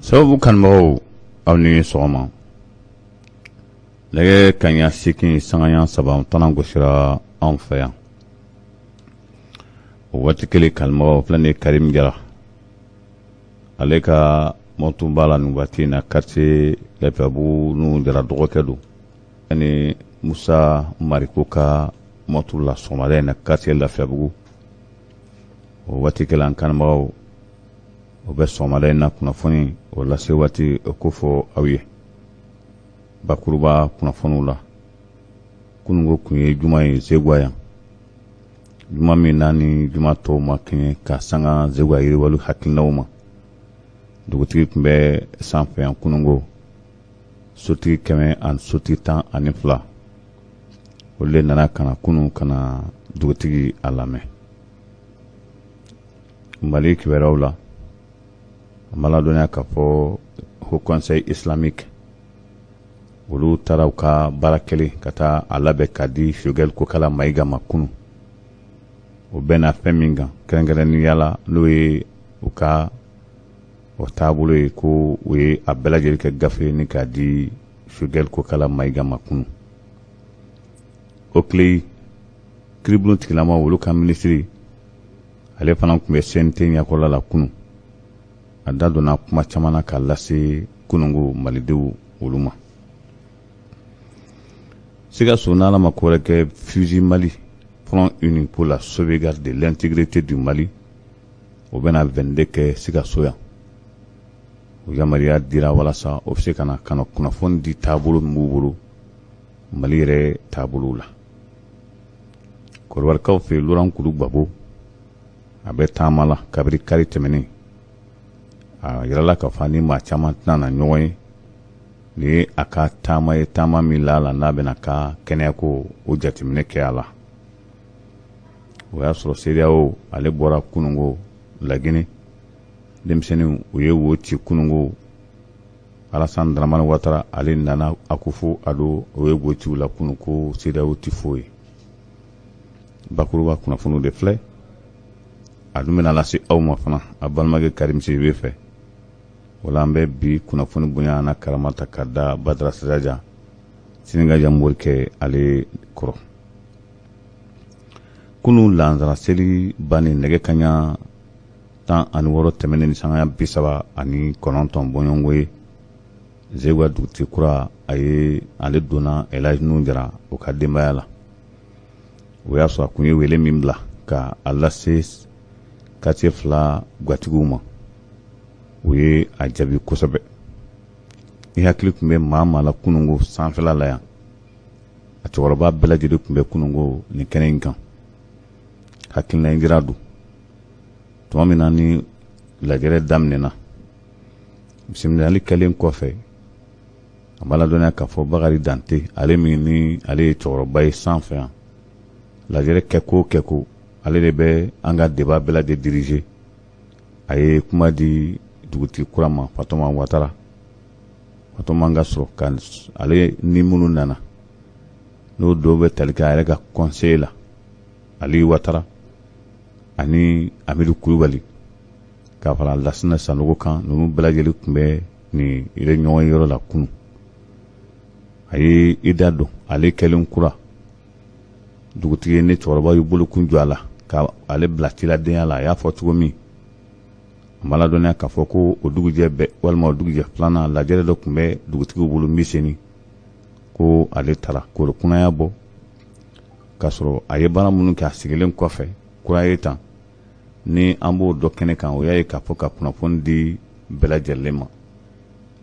Sababu kanubagaw, aw ni sɔgɔma. Nɛgɛ kaɲa 8 sanga 3 tana gosira anw fɛ yan. O waati kelen, kanubagaw, filɛ nin ye Karim Jara, ale ka mɔtu b'a la nin waati in na quartier Lafiyabugu. N'u Jara dɔgɔkɛ don ni Musa Mariko ka mɔtu la sɔgɔmada in na quartier Lafiyabugu. O waati kelen, an kanubagaw, o bɛ sɔgɔmada in na kunnafoni o lase waati o ko fɔ aw ye bakuruba kunnafoniw la. Kununko kun ye juma ye Zeguwa yan, juma min na ni juma tɔw ma kɛɲɛ ka sanga Zeguwa yiriwali hakilinaw ma. Dugutigi tun bɛ sanfɛ yan kununko, sotigi 100 ani sotigi 12, olu de nana ka na kunun ka na dugutigi a lamɛn. Mali kibaruyaw la, an b'a ladɔnniya k'a fɔ Haut Conseil islamique, olu taara u ka baara kelen ka taa a labɛn k'a di Choguel Kokala Mayiga ma kunun. O bɛnna fɛn min kan kɛrɛnkɛrɛnnenya la, n'o ye u ka o taabolo ye, ko u ye a bɛɛ lajɛlen kɛ gafe ni k'a di Choguel Kokala Mayiga ma kunun. O tile kiribulon tigilama, olu ka minisiri, ale fana tun bɛ CNT ɲɛkɔrɔla la kunun. A da donna kuma caman na k'a lase kununko malidenw olu ma. Sikaso, n'Ala ma ko wɛrɛ kɛ, Fusi Mali, Front uni pour la sauvegarde de l'intégrité du Mali, o bɛna 22 kɛ Sikaso yan. O yamaruya dira walasa o bɛ se ka na ka na kunnafoni di taabolo min b'u bolo Mali yɛrɛ taabolo la. Kɔrɔbarikaw fɛ, Laurent Kulu Gbagbo, a bɛ taama la kabiri kari tɛmɛnen. A yirala k'a fɔ ni maa caman tɛna na ɲɔgɔn ye. Nin ye a ka taama ye, taama min la la n'a bɛna ka kɛnɛyako o jateminɛ kɛ a la. O y'a sɔrɔ CEDEAO, ale bɔra kununko Laginɛ. Denmisɛnninw, u ye wo ci kununko. Alassane Dramane Ouattara, ale nana Akufo Addo, o ye wo ci u la kunun ko CEDEAO ti foyi ye. Bakuruba kunnafoniw de filɛ, a dun bɛna lase aw ma fana a balimakɛ Karim Sidibe fɛ. Wala an bɛ bi kunnafoni bonya n'a karama ta ka da Badara Siraja Sinigaja Morikɛ ale kɔrɔ. Kunun lansara seli bannen, nɛgɛ kaɲa 16 tɛmɛnen ni sanga 39 bɔɲɔgɔnko ye, Zeguwa dugutigi kura, a ye ale donna Elhaji Nuhu Jara o ka denbaya la. O y'a sɔrɔ a kun ye wele min bila ka a lase quartier fila gatigiw ma, o ye a jaabi kosɛbɛ. I hakili tun bɛ maa maa la kununko sanfɛla la yan, a cɛkɔrɔba bɛɛ lajɛlen tun bɛ kununko nin kɛnɛ in kan. Hakilina jira don tuma min na ni lajɛrɛ daminɛna, bisimilali kɛlen kɔfɛ, a b'a ladɔnniya k'a fɔ Bakari Dante, ale min ni ale ye cɛkɔrɔba ye sanfɛ yan, lajɛrɛ kɛko kɛko ale de bɛ an ka débat bɛɛ lajɛlen diriger. A ye kuma di dugutigi kura ma, Fatoma Watara. Fatoma ka sɔrɔ ka ale ni minnu nana, n'o dɔw bɛ tali kɛ a yɛrɛ ka conseil la, Ali Watara ani Amidu Kulubali, ka fara Lasina Sanogo kan, ninnu bɛɛ lajɛlen tun bɛ nin yɛrɛ ɲɔgɔn yɔrɔ la kunun. A ye i da don ale kɛlen kura dugutigi ye, ni cɛkɔrɔba y'u bolokun jɔ a la ka ale bila ciladenya la. A y'a fɔ cogo min, a ma ladɔnniya k'a fɔ ko o dugujɛ bɛɛ walima o dugujɛ filanan, lajɛrɛ dɔ tun bɛ dugutigiw bolo Miseni, ko ale taara k'o kunnaya bɔ k'a sɔrɔ a ye baara minnu kɛ a sigilen kɔfɛ kura ye tan ni an b'o dɔ kɛnɛ kan. O y'a ye k'a fɔ ka kunnafoni di bɛɛ lajɛlen ma,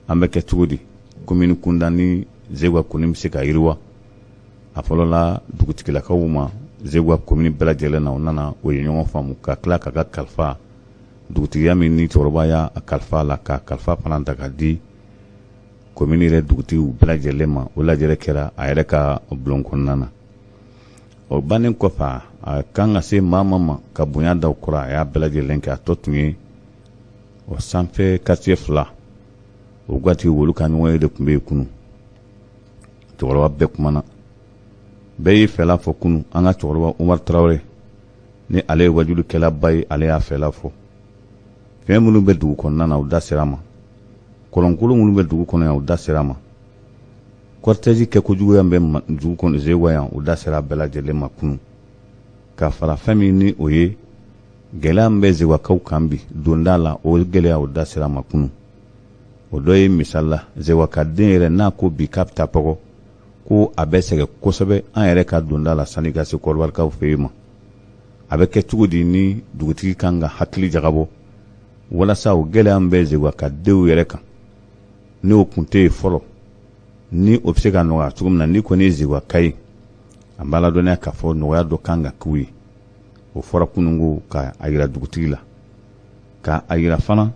an bɛ kɛ cogo di komini kunda ni Zeguwa kɔni bɛ se ka yiriwa. A fɔlɔla dugutigilakaw ma Zeguwa komini bɛɛ lajɛlen na, o nana o ye ɲɔgɔn faamu ka tila k'a ka kalifa dugutigiya min ni cɛkɔrɔba y'a kalifa la, ka kalifa fana ta ka di komini yɛrɛ dugutigiw bɛɛ lajɛlen ma. O lajɛrɛ kɛra a yɛrɛ ka bulon kɔnɔna na. O bannen kɔfɛ, a kan ka se maa ma ma ka bonya da o kɔrɔ, a y'a bɛɛ lajɛlen kɛ. A tɔ tun ye o sanfɛ quartier fila o gatigi, olu ka ɲɔgɔn ye de tun bɛ yen kunun. Cɛkɔrɔba bɛɛ kumana, bɛɛ y'i fɛla fɔ kunun. An ka cɛkɔrɔba Umar Tarawele, ni ale ye wajulikɛlaba ye, ale y'a fɛla fɔ. Fɛn minnu bɛ dugu kɔnɔna na, u da sera a ma. Kɔlɔnkolon minnu bɛ dugu kɔnɔ yan, u da sera a ma. Cortège kɛ kojuguya bɛ dugu kɔnɔ Zeguwa yan, u da sera a bɛɛ lajɛlen ma kunun. Ka fara fɛn min ni o ye gɛlɛya min bɛ Zeguwakaw kan bi donda la, o gɛlɛya u da sera a ma kunun. O dɔ ye misali la, Zeguwakaden yɛrɛ n'a ko bi k'a bɛ taa Pɔgɔ, ko a bɛ sɛgɛn kosɛbɛ an yɛrɛ ka donda la sani ka se Kɔdiwarikaw fɛ yen ma. A bɛ kɛ cogo di ni dugutigi kan ka hakili jagabɔ walasa o gɛlɛya min bɛ Zeguwakadenw yɛrɛ kan, n'o kun tɛ yen fɔlɔ, ni o bɛ se ka nɔgɔya cogo min na? N'i kɔni ye Zeguwaka ye, an b'a ladɔnniya k'a fɔ nɔgɔya dɔ kan ka k'u ye. O fɔra kununko ka a yira dugutigi la, ka a yira fana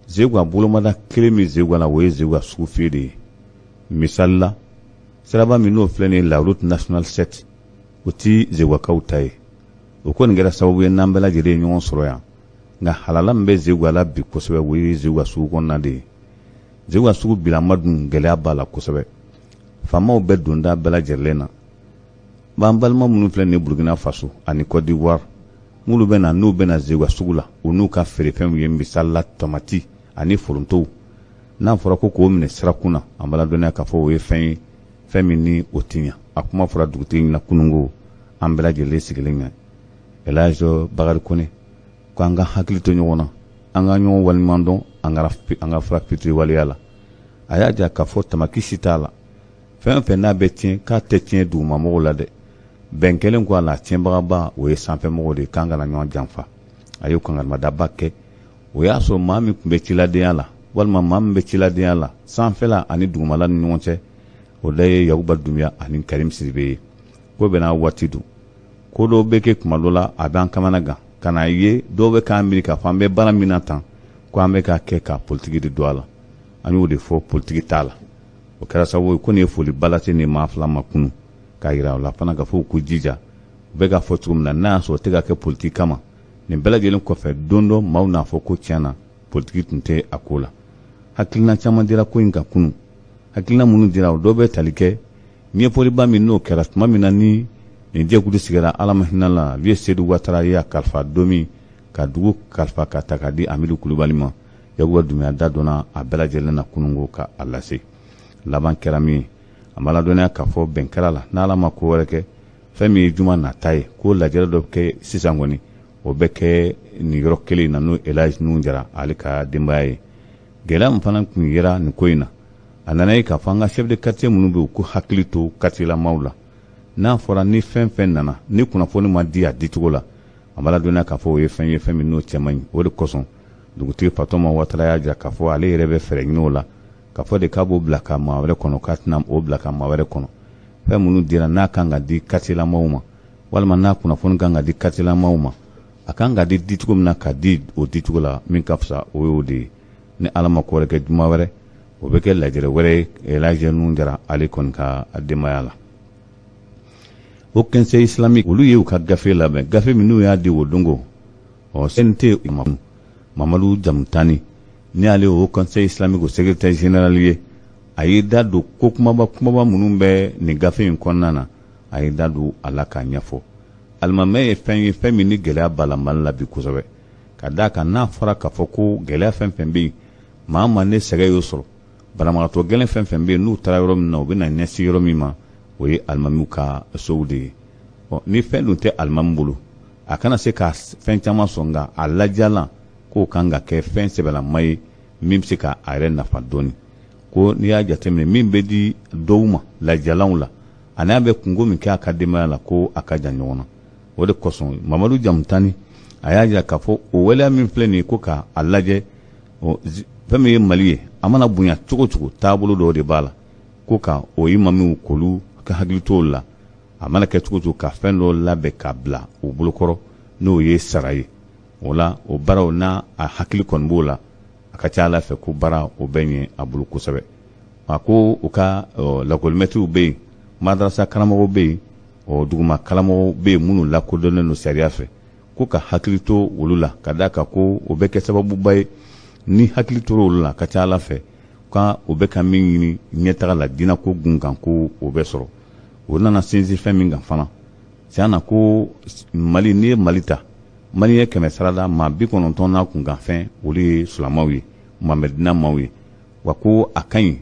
Zeguwa bolomada kelen min Zeguwa la, o ye Zeguwa sugufiyɛ de ye. Misali la, siraba min n'o filɛ nin ye, la route nationale 7, o ti Zeguwakaw ta ye. O kɔni kɛra sababu ye n'an bɛɛ lajɛlen ye ɲɔgɔn sɔrɔ yan. Nka halala min bɛ Zeguwa la bi kosɛbɛ, o ye Zeguwa sugu kɔnɔna de ye. Zeguwa sugu bilama dun, gɛlɛya b'a la kosɛbɛ. Faamaw bɛ donda bɛɛ lajɛlen na. B'an balima minnu filɛ nin ye Burukina Faso ani Côte d'Ivoire, minnu bɛ na, n'u bɛ na Zeguwa sugu la, u n'u ka feerefɛnw ye, misali la tamati ani forontow, n'a fɔra ko k'o minɛ sirakun na, an b'a ladɔnniya k'a fɔ o ye fɛn ye, fɛn min ni o ti ɲa. A kuma fɔra dugutigi ɲɛna kununko, an bɛɛ lajɛlen sigilen ɲɛ. Elhaji Bakari Kone ko an ka hakili to ɲɔgɔn na, an ka ɲɔgɔn waleɲuman dɔn an ka fara fitiriwaleya la. A y'a jira k'a fɔ tamaki si t'a la, fɛn o fɛn n'a bɛ tiɲɛ, k'a tɛ tiɲɛ dugumamɔgɔw la dɛ. Bɛn kɛlen kɔ a la, tiɲɛbagaba o ye sanfɛmɔgɔw de ye, k'an kana ɲɔgɔn janfa. A y'o kangarimada kɛ. O y'a sɔrɔ maa min tun bɛ ciladenya la, walima maa min bɛ ciladenya la sanfɛla ani dugumala ni ɲɔgɔn cɛ, o da ye Yakuba Dunbiya ani Karim Sidibe ye. Ko bɛɛ n'a waati don. Ko dɔw bɛ kɛ kuma dɔ la, a b'an kamana gan ka n'a ye dɔw bɛ k'an miiri k'a fɔ an bɛ baara min na tan, ko an bɛ k'a kɛ ka politiki de don a la. An y'o de fɔ, politiki t'a la. O kɛra sababu ye ko nin ye foliba lase nin maa fila ma kunun, k'a yira u la fana k'a fɔ k'u jija. U bɛ k'a fɔ cogo min na, n'a y'a sɔrɔ o tɛ ka kɛ politiki kama, nin bɛɛ lajɛlen kɔfɛ, don dɔ maaw n'a fɔ ko tiɲɛ na politiki tun tɛ a ko la. Hakilina caman dira ko in kan kunun. Hakilina minnu dira, o dɔw bɛ tali kɛ ɲɛfɔliba min n'o kɛra tuma min na ni nin jɛkulu sigira, Ala ma hinɛ la, Vieux Seydou Ouattara y'a kalifa don min ka dugu kalifa ka ta k'a di Amidu Kulubali ma. Yakuba Dunbiya da donna a bɛɛ lajɛlen na kununko ka a lase. Laban kɛra min ye, an b'a ladɔnniya k'a fɔ bɛn kɛra la, n'Ala ma ko wɛrɛ kɛ, fɛn min ye juma nata ye, ko lajɛrɛ dɔ bɛ kɛ sisan kɔni, o bɛ kɛ nin yɔrɔ kelen in na, n'o Elhaji Nuhu Jara ale ka denbaya ye. Gɛlɛya min fana tun yera nin ko in na, a nana ye k'a fɔ an ka chef de quartier minnu bɛ yen, u k'u hakili to quartier la maaw la. N'a fɔra ni fɛn fɛn nana, ni kunnafoni ma di a dicogo la, an b'a ladɔnniya k'a fɔ o ye fɛn ye, fɛn min n'o cɛ man ɲi. O de kosɔn dugutigi Fatɔma Watara y'a jira k'a fɔ ale yɛrɛ bɛ fɛɛrɛ ɲini o la, k'a fɔ de k'a b'o bila ka maa wɛrɛ kɔnɔ, k'a tɛna o bila ka maa wɛrɛ kɔnɔ. Fɛn minnu dira, n'a kan ka di quartier la maaw ma, walima n'a kunnafoni kan ka di quartier la maaw ma, a kan ka di dicogo min na, ka di o dicogo la, min ka fisa, o y'o de ye. Ni Ala ma ko wɛrɛ kɛ, juma wɛrɛ o bɛ kɛ lajɛrɛ wɛrɛ ye Elhaji Nuhu Jara ale kɔni ka denbaya la. Haut Conseil islamique, olu ye u ka gafe labɛn, gafe min n'u y'a di o dongo ɔ CNT ma. Mamadu Jamutani, ni ale Haut Conseil islamique o secrétaire général ye, a y'i da don ko kumaba kumaba minnu bɛ nin gafe in kɔnɔna na, a y'i da don a la k'a ɲɛfɔ. Alimamɛ ye fɛn ye, fɛn min ni gɛlɛya b'a la Mali la bi kosɛbɛ, ka d'a kan n'a fɔra k'a fɔ ko gɛlɛya fɛn fɛn bɛ yen, maa ma ne sɛgɛn y'o sɔrɔ, banabagatɔ gɛlɛn fɛn fɛn bɛ yen, n'u taara yɔrɔ min na, u bɛ na ɲɛsin yɔrɔ min ma, o ye alimamiw ka sow de ye. Ɔ ni fɛn dun tɛ alimami bolo, a kana se ka fɛn caman sɔrɔ, nka a ladiyalan k'o kan ka kɛ fɛn sɛbɛlama ye min bɛ se ka a yɛrɛ nafa dɔɔni. Ko n'i y'a jateminɛ, min bɛ di dɔw ma ladiyalanw la, ani a bɛ kunko min kɛ a ka denbaya la, ko a ka jan ɲɔgɔn na. O de kosɔn Mamadu Jamutani a y'a jira k'a fɔ o waleya min filɛ nin ye, ko k'a lajɛ, fɛn min ye Mali ye, a mana bonya cogo o cogo, taabolo dɔw de b'a la, ko ka o imamiw k'olu ka hakili t'o la, a mana kɛ cogo o cogo, ka fɛn dɔ labɛn ka bila u bolokɔrɔ, n'o ye sara ye. O la, o baaraw n'a a hakili kɔni b'o la, a ka ca Ala fɛ ko baara o bɛ ɲɛ a bolo kosɛbɛ. A ko u ka lakɔlimɛtiriw bɛ yen, madarasa karamɔgɔw bɛ yen, ɔ duguma karamɔgɔw bɛ yen minnu lakodɔnnen don sariya fɛ, ko ka hakili to olu la, ka d'a kan ko o bɛ kɛ sababuba ye. Ni hakili tora olu la, ka ca Ala fɛ ka o bɛ ka min ɲini ɲɛtaga la diinɛko gun kan, ko o bɛ sɔrɔ. O nana sinsin fɛn min kan fana, tiɲɛ na, ko Mali, n'i ye Mali ta, maliyɛn 100 sarada maa 90 n'a kunkanfɛn, olu ye silamɛw ye, mamɛdina maaw ye. Wa ko a ka ɲi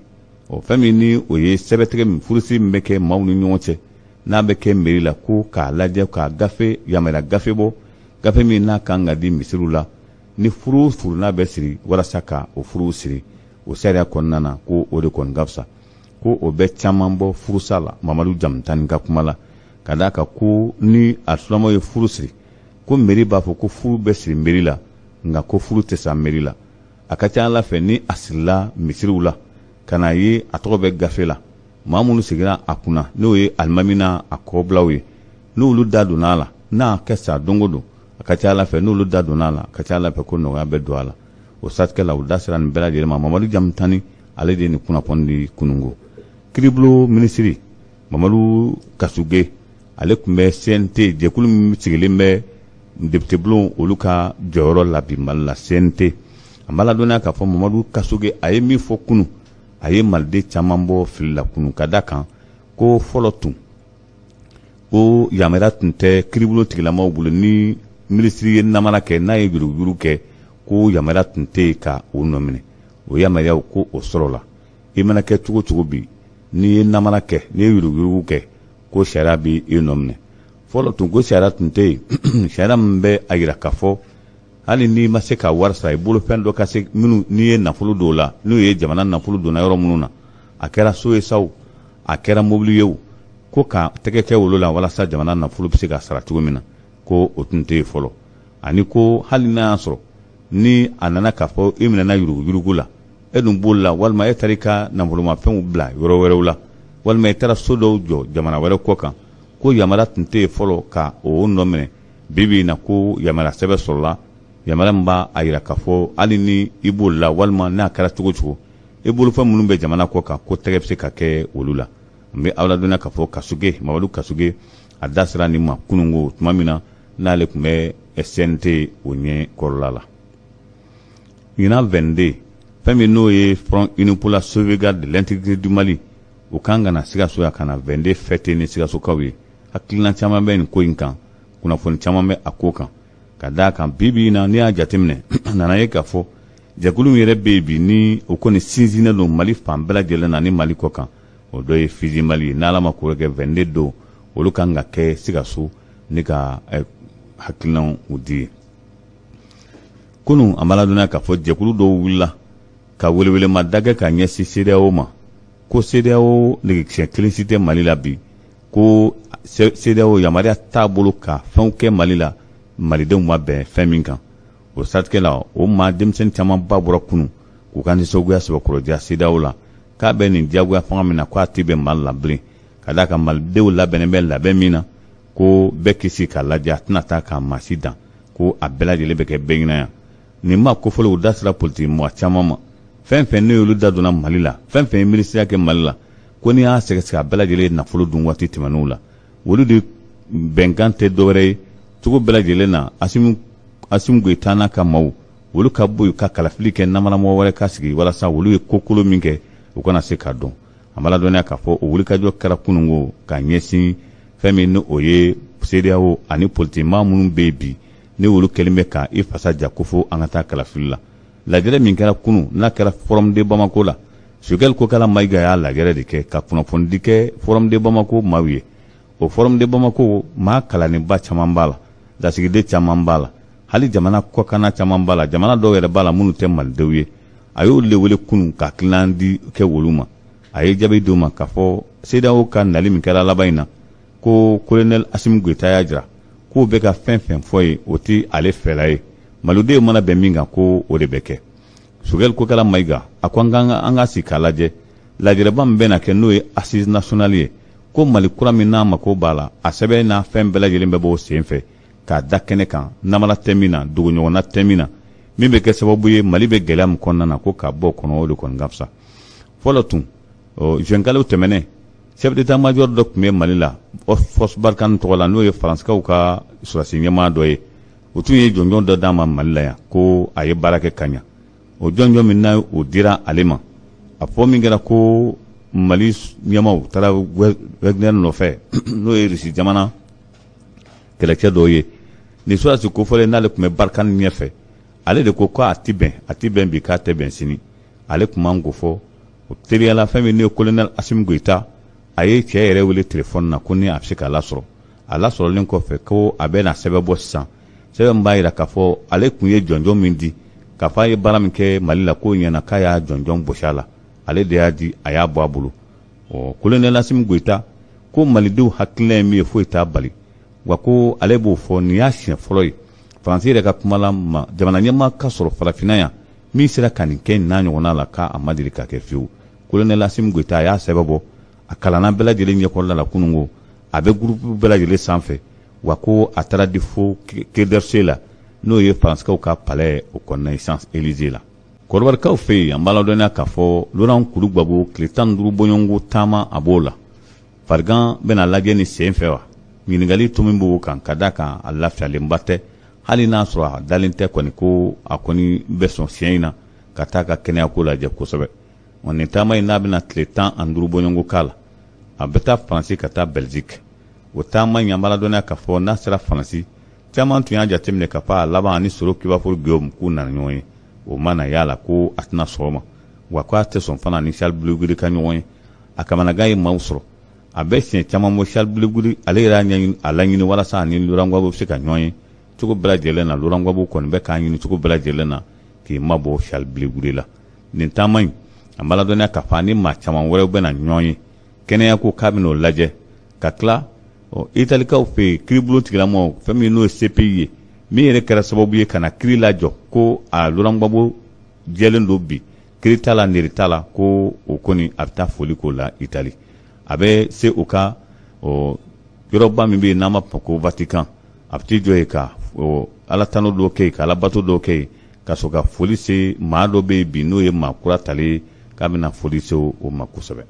o fɛn min ni o ye sɛbɛtigɛ min furusiri min bɛ kɛ maaw ni ɲɔgɔn cɛ n'a bɛ kɛ meri la, ko k'a lajɛ k'a gafe yamaruya gafe bɔ, gafe min n'a kan ka di misiriw la ni furu furu n'a bɛ siri, walasa ka o furu siri o sariya kɔnɔna na, ko o de kɔni ka fisa, ko o bɛ caman bɔ furusa la. Mamadu Jamutani ka kuma la, ka d'a kan ko ni a sulamaw ye furu siri, ko meri b'a fɔ ko furu bɛ siri meri la, nka ko furu tɛ sa meri la. A ka ca ala fɛ ni a sirila misiriw la ka n'a ye a tɔgɔ bɛ gafe la, maa minnu sigira a kunna, n'o ye alimami n'a a kɔbilaw ye, n'olu da donna a la, n'a kɛ sa don o don, a ka ca ala fɛ n'olu da donna a la, a ka ca ala fɛ ko nɔgɔya bɛ don a la. O siratigɛ la, u da sera nin bɛɛ lajɛlen ma. Mamadu Jamutani, ale de ye nin kunnafoni di kununko. Kiribulon minisiri Mamadu Kasuge, ale tun bɛ CNT jɛkulu min sigilen bɛ depitebulon olu ka jɔyɔrɔ la bi Mali la, CNT. An b'a ladɔnniya k'a fɔ Mamadu Kasuge, a ye min fɔ kunun, a ye maliden caman bɔ fili la kunun, ka da kan ko fɔlɔ tun ko yamaruya tun tɛ kiribulon tigilamaw bolo ni minisiri ye namara kɛ, n'a ye yuruguyurugu kɛ, ko yamaruya tun tɛ yen ka o nɔ minɛ. O yamaruyaw ko o sɔrɔla. I mana kɛ cogo cogo bi, n'i ye namara kɛ, n'i ye yuruguyurugu kɛ, ko sariya b'i nɔ minɛ. Fɔlɔ tun ko sariya tun tɛ yen, sariya min bɛ a yira k'a fɔ hali n'i ma se ka wari sara, i bolo fɛn dɔ ka se minnu, n'i ye nafolo dɔw la, n'o ye jamana nafolo donna yɔrɔ minnu na, a kɛra so ye sa o, a kɛra mobili ye o, ko ka tɛgɛ kɛ olu la walasa jamana nafolo bɛ se ka sara cogo min na, ko o tun tɛ yen fɔlɔ. Ani ko hali n'a y'a sɔrɔ ni a nana k'a fɔ i minɛna yuruguyurugu la, e dun b'o la, walima e taara i ka nafolomafɛnw bila yɔrɔ wɛrɛw la, walima i taara so dɔw jɔ jamana wɛrɛ kɔ kan, ko yamaruya tun tɛ yen fɔlɔ ka o nɔ minɛ. Bi bi in na, ko yamaruya sɛbɛn sɔrɔla, yamaruya min b'a a yira k'a fɔ hali ni i b'o la, walima n'a kɛra cogo cogo, i bolofɛn minnu bɛ jamana kɔ kan, ko tɛgɛ bɛ se ka kɛ olu la. N bɛ aw ladɔnniya k'a fɔ Kasuge, Mamadu Kasuge, a da sera nin ma kununko tuma min na n'ale tun bɛ CNT o ɲɛ kɔrɔla la. Ɲinan 22, fɛn min n'o ye Front Uni pour la sauvegarde de l'intégrité du Mali, o kan ka na Sikaso yan ka na 22 fêter ni Sikasokaw ye. Hakilina caman bɛ nin ko in kan, kunnafoni caman bɛ a ko kan, ka d'a kan bi bi in na, n'i y'a jateminɛ, a nana ye k'a fɔ jɛkulu min yɛrɛ bɛ yen bi, ni o kɔni sinsinnen don Mali fan bɛɛ lajɛlen na ni Mali kɔ kan, o dɔ ye Fiji Mali ye. N'Ala ma ko kɛ, 22 don, olu kan ka kɛ Sikaso ni ka hakilinaw u di ye. Kunun, an b'a ladɔnniya k'a fɔ jɛkulu dɔw wulila ka welewelema da kɛ ka ɲɛsin CEDEAO ma, ko CEDEAO nɛgɛkisɛ kelen si tɛ Mali la bi, ko CEDEAO yamaruya t'a bolo ka fɛnw kɛ Mali la malidenw ma bɛn fɛn min kan. O siratigɛ la, o maa denmisɛnnin camanba bɔra kunun k'u ka nisɔngoya sɛbɛkɔrɔ CEDEAO la, k'a bɛ nin diyagoya fanga min na, k'a tɛ bɛn Mali la bilen, ka d'a kan malidenw labɛnnen bɛ labɛn min na, ko bɛɛ kisi k'a lajɛ, a tɛna taa k'a maa si dan, ko a bɛɛ lajɛlen bɛ kɛ bɛɛ ɲɛna yan. Nin maa kofɔlenw da sera politiki mɔgɔ caman ma, fɛn fɛn n'o y'olu da donna Mali la, fɛn fɛn ye minisiriya kɛ Mali la, ko n'i y'a sɛgɛsɛgɛ, a bɛɛ lajɛlen ye nafolo dun waati tɛmɛnenw la. Olu de bɛnkan tɛ dɔwɛrɛ ye cogo bɛɛ lajɛlen na, Asimi Goyita n'a ka maaw, olu ka bɔ yen ka kalafili kɛ, namaramɔgɔ wɛrɛ ka sigi, walasa olu ye kokolo min kɛ, u kana se k'a dɔn. An b'a ladɔnniya k'a fɔ o wulikajɔ kɛra kununko ka ɲɛsin fɛn min ni o ye CEDEAO ani politikimaa minnu bɛ yen bi, ni olu kɛlen bɛ ka i fasa ja ko fo an ka taa kalafili la. Lajɛrɛ min kɛra kunun, n'a kɛra Forum de Bamako la, Sogɛli Kokala Mayiga y'a lajɛrɛ de kɛ ka kunnafonidi kɛ Forum de Bamako maaw ye. O Forum de Bamako, maa kalannenba caman b'a la, lasigiden caman b'a la, hali jamana kɔkanna caman b'a la, jamana dɔw yɛrɛ b'a la minnu tɛ malidenw ye. A y'olu de wele kunun ka hakilina di kɛ olu ma. A ye jaabi d'u ma k'a fɔ CEDEAO ka nali min kɛra laban in na, ko colonel Asimi Goyita y'a jira k'o bɛ ka fɛn fɛn fɔ ye, o tɛ ale fɛla ye, malidenw mana bɛn min kan, ko o de bɛ kɛ. Sogɛli Kokala Mayiga, a ko an ka sigi k'a lajɛ lajɛrɛba min bɛna kɛ, n'o ye assise nationale ye, ko Mali kura min n'a mako b'a la, a sɛbɛn n'a fɛn bɛɛ lajɛlen bɛ b'o sen fɛ k'a da kɛnɛ kan, namara tɛ min na, dogoɲɔgɔnna tɛ min na, min bɛ kɛ sababu ye Mali bɛ gɛlɛya min kɔnɔna na, ko ka bɔ o kɔnɔ, o de kɔni ka fisa. Fɔlɔ tun, juin kalo tɛmɛnen, chef d'état major dɔ tun bɛ Mali la force Barkhane tɔgɔ la, n'o ye Faransikaw ka sɔrɔdasi ɲɛmaa dɔ ye. O tun ye jɔnjɔn dɔ d'a ma Mali la yan, ko a ye baara kɛ ka ɲa. O jɔnjɔn min n'a o dira ale ma, a fɔ min kɛra ko Mali ɲɛmaaw taara Wagner nɔfɛ, n'o ye Rusi jamana kɛlɛcɛ dɔw ye. Nin sɔrɔdasi kofɔlen, n'ale tun bɛ Barkhane ɲɛfɛ, ale de ko ko a ti bɛn, a ti bɛn bi, k'a tɛ bɛn sini. ale tun man k'o fɔ o teliyala. Fɛn min n'o ye kolonɛli Asimi Goyita, a ye cɛ yɛrɛ wele telefɔni na ko ni a bɛ se k'a lasɔrɔ. A lasɔrɔlen kɔfɛ, ko a bɛna sɛbɛn bɔ sisan, sɛbɛn min b'a jira k'a fɔ ale tun ye jɔnjɔn min di, k'a fɔ a ye baara min kɛ Mali la k'o ɲɛna, k'a y'a jɔnjɔn bɔsi a la, ale de y'a di, a y'a bɔ a bolo. Ɔ kolonɛli Asimi Goyita ko malidenw hakilina ye min ye, foyi t'a bali wa ko ale b'o fɔ. Nin y'a siɲɛ fɔlɔ ye Faransi yɛrɛ ka kuma la ma jamana ɲɛmaa ka sɔrɔ farafinna yan min sera ka nin kɛ n'a ɲɔgɔnna la, k'a ma deli ka kɛ fiyewu. Kolonɛli Asimi Goyita a y'a sɛbɛn bɔ, a kalanna bɛɛ lajɛlen ɲɛkɔrɔla la kununko, a bɛ gurupu bɛɛ lajɛlen sanfɛ, wa ko a taara di fo Quai d'Orsay la, n'o ye Faransikaw ka palais o kɔnɔna ye, Champs Élysées la. Kɔdiwarikaw fɛ yen, an b'a ladɔnniya k'a fɔ Laurent Kuru Gbagbo tile 15 bɔɲɔgɔnko taama a b'o la. Farigan bɛna lajɛ ni sen fɛ wa? Ɲininkali tomi b'o kan, ka da kan a lafiyalenba tɛ, hali n'a sɔrɔ a dalen tɛ kɔni ko a kɔni bɛ sɔn siɲɛ in na ka taa ka kɛnɛyako lajɛ kosɛbɛ. Nin taama in n'a bɛna tile 15 bɔɲɔgɔnko k'a la, a bɛ taa Faransi ka taa Belgique. O taama in, an b'a ladɔnniya k'a fɔ n'a sera Faransi, caman tun y'a jateminɛ k'a fɔ a laban ani Soro Kibaforo Guillaume k'u nana ɲɔgɔn ye. O ma na y'a la ko a tɛna sɔn o ma, wa ko a tɛ sɔn fana ni Charles Blé Goudé ka ɲɔgɔn ye. A kamanagan ye maaw sɔrɔ, a bɛ siɲɛ caman bɔ Charles Blé Goudé ale yɛrɛ y'a a laɲini walasa ani Laurent Gbagbo bɛ se ka ɲɔgɔn ye cogo bɛɛ lajɛlen na. Laurent Gbagbo kɔni bɛ k'a ɲini cogo bɛɛ lajɛlen na k'i mabɔ Charles Blé Goudé la. Nin taama in, an b'a ladɔnniya k'a fɔ ani maa caman wɛrɛw bɛna ɲɔgɔn ye. Kɛnɛya ko k'a bɛn'o lajɛ ka tila. Ɔ Italikaw fɛ yen, kiiribulon tigilamɔgɔw, fɛn min n'o ye CPI ye, min yɛrɛ kɛra sababu ye ka na kiiri lajɔ ko a Laurent Gbagbo jɛlen don bi, kiiri t'a la, neri t'a la, ko o kɔni a bɛ taa foli k'o la Itali. A bɛ se u ka yɔrɔba min bɛ yen n'an b'a fɔ ko Vatican, a bɛ t'i jɔ yen ka ala tanu dɔw kɛ yen, ka alabato dɔw kɛ yen, ka sɔrɔ ka foli se maa dɔ bɛ yen bi n'o ye maa kura talen, k'a bɛna foli se o ma kosɛbɛ.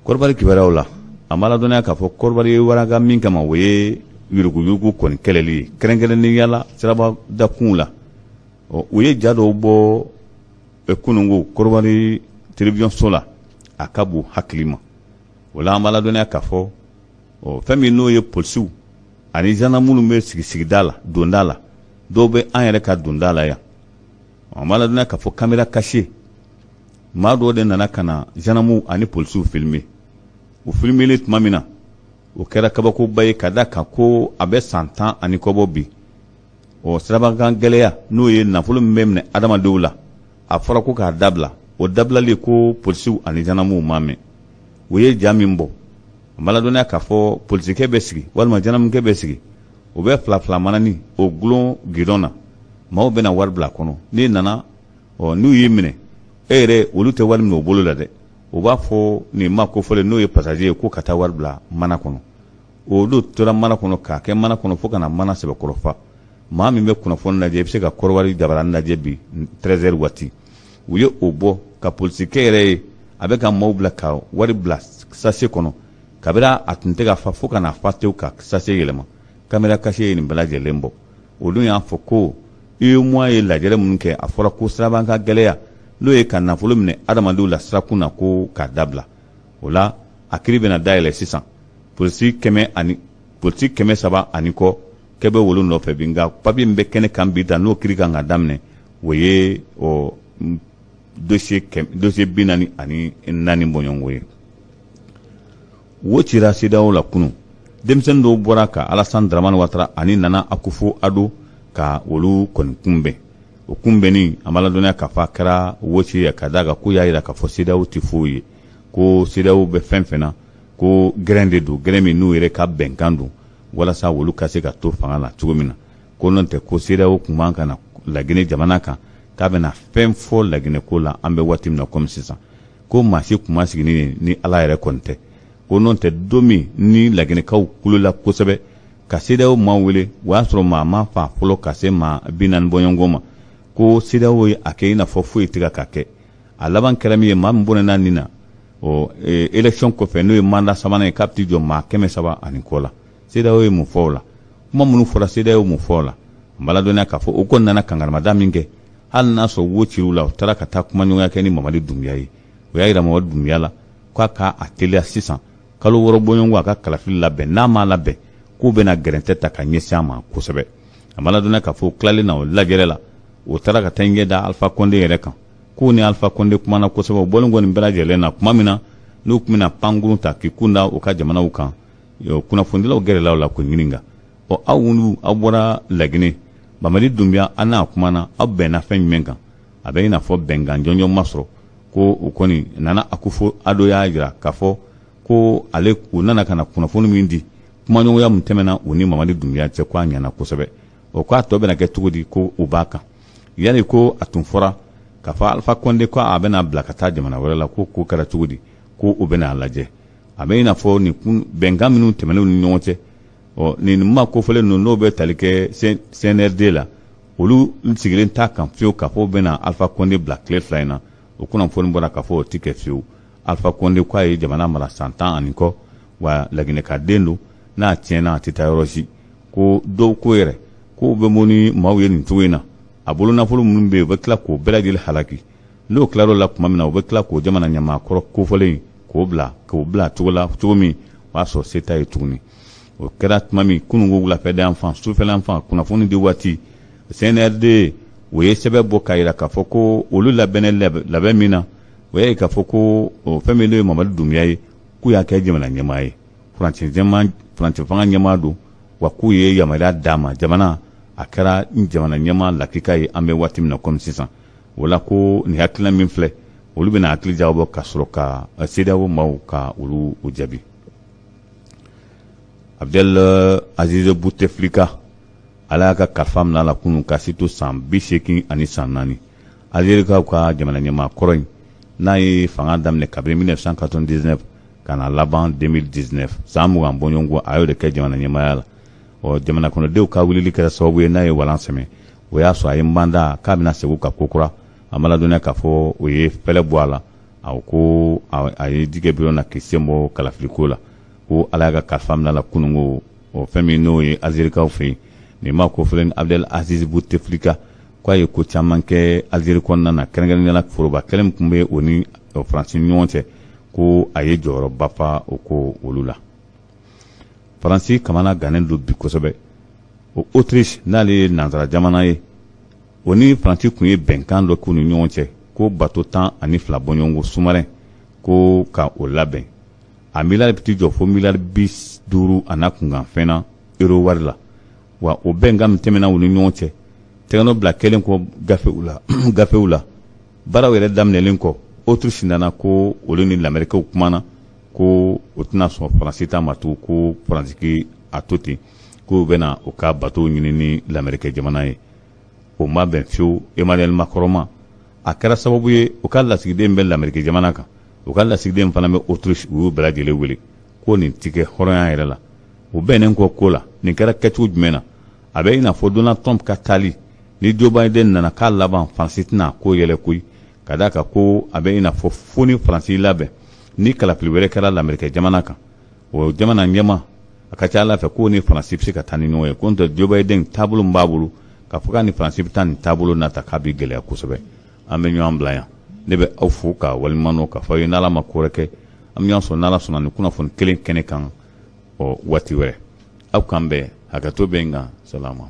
Kɔdiwari kibaruyaw la, an b'a ladɔnniya k'a fɔ Kɔdiwari ye waraka min kama, o ye yuruguyurugu kɔni kɛlɛli ye, kɛrɛnkɛrɛnnenya la siraba dakunw la. Ɔ u ye ja dɔw bɔ kununko Kɔdiwari télévision so la, a ka bon hakili ma. O la, an b'a ladɔnniya k'a fɔ ɔ fɛn min n'o ye polisiw ani gendarme minnu bɛ sigi sigida la, donda la, dɔw bɛ an yɛrɛ ka donda la yan. An b'a ladɔnniya k'a fɔ caméra cachée maa dɔw de nana ka na gendarmew ani polisiw filmer. U filmelen tuma min na, o kɛra kabakoba ye, ka da kan ko a bɛ san 10 ani kɔbɔ bi. Ɔ sirabakan gɛlɛya, n'o ye nafolo min bɛ minɛ adamadenw la, a fɔra ko k'a dabila. O dabilali ko polisiw ani gendarmew ma mɛn. U ye ja min bɔ, an b'a ladɔnniya k'a fɔ polisikɛ bɛ sigi walima gendarmekɛ bɛ sigi, u bɛ fila fila manani o gulon gidɔn na, maaw bɛna wari bila a kɔnɔ. N'i nana, ɔ n'u y'i minɛ e yɛrɛ, olu tɛ wari minɛ o bolo la dɛ, u b'a fɔ nin ma ko fɔlen n'o ye passager ye ko ka taa wari bila mana kɔnɔ. O don tora mana kɔnɔ k'a kɛ mana kɔnɔ fo ka na mana sɛbɛkɔrɔ fa. Maa min bɛ kunnafoni lajɛ, i bɛ se ka Kɔdiwari jabaranin lajɛ bi 13 heures waati. U ye o bɔ ka polisikɛ yɛrɛ ye, a bɛ ka maaw bila ka wari bila sachet kɔnɔ, kabini a tun tɛ ka fa fo ka na fa tewu ka sachet yɛlɛma. Caméra cachée ye nin bɛɛ lajɛlen bɔ. Olu y'a fɔ ko UEMOA ye lajɛrɛ minnu kɛ, a fɔra ko sirabakan gɛlɛya, n'o ye ka nafolo minɛ adamadenw la sirakun na, ko k'a dabila. O la, a kiri bɛna dayɛlɛ sisan. Polisi kɛmɛ ani polisi 300 ani kɔ kɛ bɛ wolo nɔfɛ bi, nka papiye min bɛ kɛnɛ kan bi ta, n'o kiri kan ka daminɛ, o ye ɔ dossier 44 bɔɲɔgɔnko ye. Wo cira CEDEAO la kunun, denmisɛnnin dɔw bɔra ka Alassane Dramane Ouattara ani Nana Akufo Addo ka olu kɔni kunbɛn. O kunbɛnni, an b'a ladɔnniya k'a fɔ a kɛra wo ci ye, ka d'a kan k'u y'a jira k'a fɔ CEDEAO tɛ foyi ye, ko CEDEAO bɛ fɛn fɛn na, ko gɛrɛn de don, gɛrɛn min n'u yɛrɛ ka bɛnkan don walasa olu ka se ka to fanga la cogo min na, ko n'o tɛ ko CEDEAO tun man ka na Laginɛ jamana kan k'a bɛna fɛn fɔ Laginɛ ko la. An bɛ waati min na komi sisan, ko maa si kun ma sigi ni Ala yɛrɛ kɔni tɛ, ko n'o tɛ don min ni Laginɛkaw kulola kosɛbɛ ka CEDEAO maaw wele, o y'a sɔrɔ maa ma fa fɔlɔ ka se maa 40 bɔɲɔgɔnko ma, ko CEDEAO ye a kɛ i n'a fɔ foyi tɛ ka kɛ. A laban kɛra min ye, maa min bɔnɛna nin na ɔ élection kɔfɛ, n'o ye mandat sabanan ye, k'a bɛ t'i jɔ maa 300 ani kɔ la, CEDEAO ye mun fɔ o la? Kuma minnu fɔra, CEDEAO mun fɔ o la? N b'a ladɔnniya k'a fɔ o kɔni nana kankarimada min kɛ, hali n'a sɔrɔ wo cir'u la, u taara ka taa kumaɲɔgɔnya kɛ ni Mamadi Dunbiya ye. O y'a yira Mamadi Dunbiya la k'a ka a teliya sisan, kalo 6 bɔɲɔgɔnko, a ka kalafili labɛn. N'a m'a labɛn, k'u bɛna gɛrɛntɛ ta ka ɲɛsin a ma kosɛbɛ. A b'a ladɔnniya k'a fɔ o tilalen na o lajɛrɛ la, o taara ka taa ɲɛ da Alpha Condé yɛrɛ kan. K'u ni Alpha Condé kumana kosɛbɛ. O bɔlen kɔ nin bɛɛ lajɛlen na, tuma min na n'u tun bɛna pankurun ta k'i kun da u ka jamanaw kan, kunnafonidilaw gɛrɛla u la k'u ɲininka: ɔ, aw wulu, aw bɔra Laginɛ, Mamadi Dunbiya, an n'a kumana, aw bɛnna fɛn jumɛn kan? A bɛ i n'a fɔ bɛnkan jɔnjɔn ma sɔrɔ. Ko u kɔni Nana Akufo Addo y'a jira k'a fɔ ko ale u nana ka na kunnafoni min di, kumaɲɔgɔnya min tɛmɛna u ni Mamadi Dunbiya cɛ, ko a ɲɛna kosɛbɛ. O k'a tɔ bɛna kɛ cogo di? Ko u b'a kan. Yali ko a tun fɔra k'a fɔ Alpha Condé ko a bɛna bila ka taa jamana wɛrɛ la, ko ko kɛra cogo di? Ko u bɛna a lajɛ. A bɛ i n'a fɔ nin bɛnkan minnu tɛmɛnenw ni ɲɔgɔn cɛ, ɔ, nin maa kofɔlen ninnu, n'o bɛ tali kɛ CNRD la, olu sigilen t'a kan fiyewu k'a fɔ bɛna Alpha Condé bila tile 2 in na. O kunnafoni bɔra k'a fɔ o ti kɛ fiyewu. Alpha Condé ko a ye jamana mara san 10 ani kɔ, wa Laginɛka den don, n'a tiɲɛna a tɛ taa yɔrɔ si. Ko dɔw ko yɛrɛ k'o bɛ bɔ ni maaw ye nin cogo in na, a bolo nafolo minnu bɛ yen, u bɛ tila k'o bɛɛ lajɛlen halaki. N'o tilar'o la tuma min na, u bɛ tila k'o jamana ɲɛmaakɔrɔ kofɔlen k'o bila cogo la cogo min, o y'a sɔrɔ se t'a ye tuguni. O kɛra tuma min, kununko wulafɛ yan fan, sufɛlan fan, kunnafoni di waati, CNRD o ye sɛbɛn bɔ k'a jira k'a fɔ ko olu labɛnnen labɛn min na, o y'a ye k'a fɔ ko fɛn min n'o ye Mamadu Dunbiya ye, k'u y'a kɛ jamana ɲɛmaa ye, furancɛ fanga ɲɛmaa don, wa k'u ye yamaruya d'a ma, jamana a kɛra jamana ɲɛmaa lakika ye an bɛ waati min na komi sisan. O la ko nin hakilina min filɛ, olu bɛna hakili jagabɔ ka sɔrɔ ka CEDEAO maaw ka olu u jaabi. Abdel Aziz Bouteflika, ala y'a ka kalifa minɛ a la kunun ka si to san 84 san 4. Algérikaw ka jamana ɲɛmaa kɔrɔ in, n'a ye fanga daminɛ kabini 1999 ka na laban 2019, san 20 bɔɲɔgɔnko a y'o de kɛ jamana ɲɛmaaya la. Ɔ, jamana kɔnɔdenw ka wulili kɛra sababu ye n'a ye walan sɛmɛ. O y'a sɔrɔ a ye mandat k'a bɛna segin ka ko kura. A ma ladɔnniya k'a fɔ o ye fɛlɛ bɔ a la. A ko a ye jigɛ bidon na k'i sen bɔ kalafiliko la. Ko ala y'a ka kalifa minɛ a la kununko. O fɛn min n'o ye Algérikaw fɛ yen, nin ma ko filɛ, Abdel Aziz Bouteflika, k'a ye ko caman kɛ Algérie kɔnɔna na, kɛrɛnkɛrɛnnenya la foroba kɛlɛ min tun bɛ o ni Faransi ni ɲɔgɔn cɛ, ko a ye jɔyɔrɔba fa o ko olu la. Faransi kamana gannen don bi kosɛbɛ. O Autriche, n'ale ye nansara jamana ye, o ni Faransi tun ye bɛnkan dɔ k'u ni ɲɔgɔn cɛ ko bato 12 bɔɲɔgɔnko sous-marin, ko ka o labɛn, a miliyari bɛ t'i jɔ fo miliyari 50 a n'a kunkanfɛn na euro wari la. Wa o bɛnkan min tɛmɛna u ni ɲɔgɔn cɛ, tɛgɛnɔ bila kɛlen kɔ gafew la, baaraw yɛrɛ daminɛlen kɔ, Autriche nana ko olu ni lamɛrikɛw kumana ko o tɛna sɔn Faransi ta ma tugun, ko Faransi k'i a to ten, k'u bɛna u ka bateau ɲini ni lamɛrikɛ jamana ye. O ma bɛn fiyewu Emmanuel Macron ma. A kɛra sababu ye u ka lasigiden bɛ lamɛrikɛ jamana kan, u ka lasigiden fana bɛ Autriche, u y'u bɛɛ lajɛlen wele ko nin ti kɛ hɔrɔnya yɛrɛ la. U bɛnnen kɔ ko la, nin kɛra kɛcogo jumɛn na? A bɛ i n'a fɔ Donald Trump ka taali ni Joe Biden nana k'a laban, Faransi tɛna ko yɛlɛ koyi, ka d'a kan ko a bɛ i n'a fɔ fo ni Faransi labɛn ni kalafili wɛrɛ kɛra lamɛrikɛ jamana kan, o jamana ɲɛma, a ka ca ala fɛ k'o ni Faransi bɛ se ka taa ni ɲɔgɔn ye. Ko n'o tɛ, Joe Biden taabolo min b'a bolo k'a fɔ k'a ni Faransi bɛ taa nin taabolo nata, k'a bɛ gɛlɛya kosɛbɛ. An bɛ ɲɔgɔn bila yan. Ne bɛ aw fo ka waleɲuman dɔn k'a fɔ aw ye n'Ala ma ko wɛrɛ kɛ, an bɛ ɲɔgɔn sɔrɔ n'Ala sɔnna nin kunnafoni kelen kɛnɛ kan ɔ waati wɛrɛ. Aw k'an bɛn, hakɛto bɛ n kan. Salamu.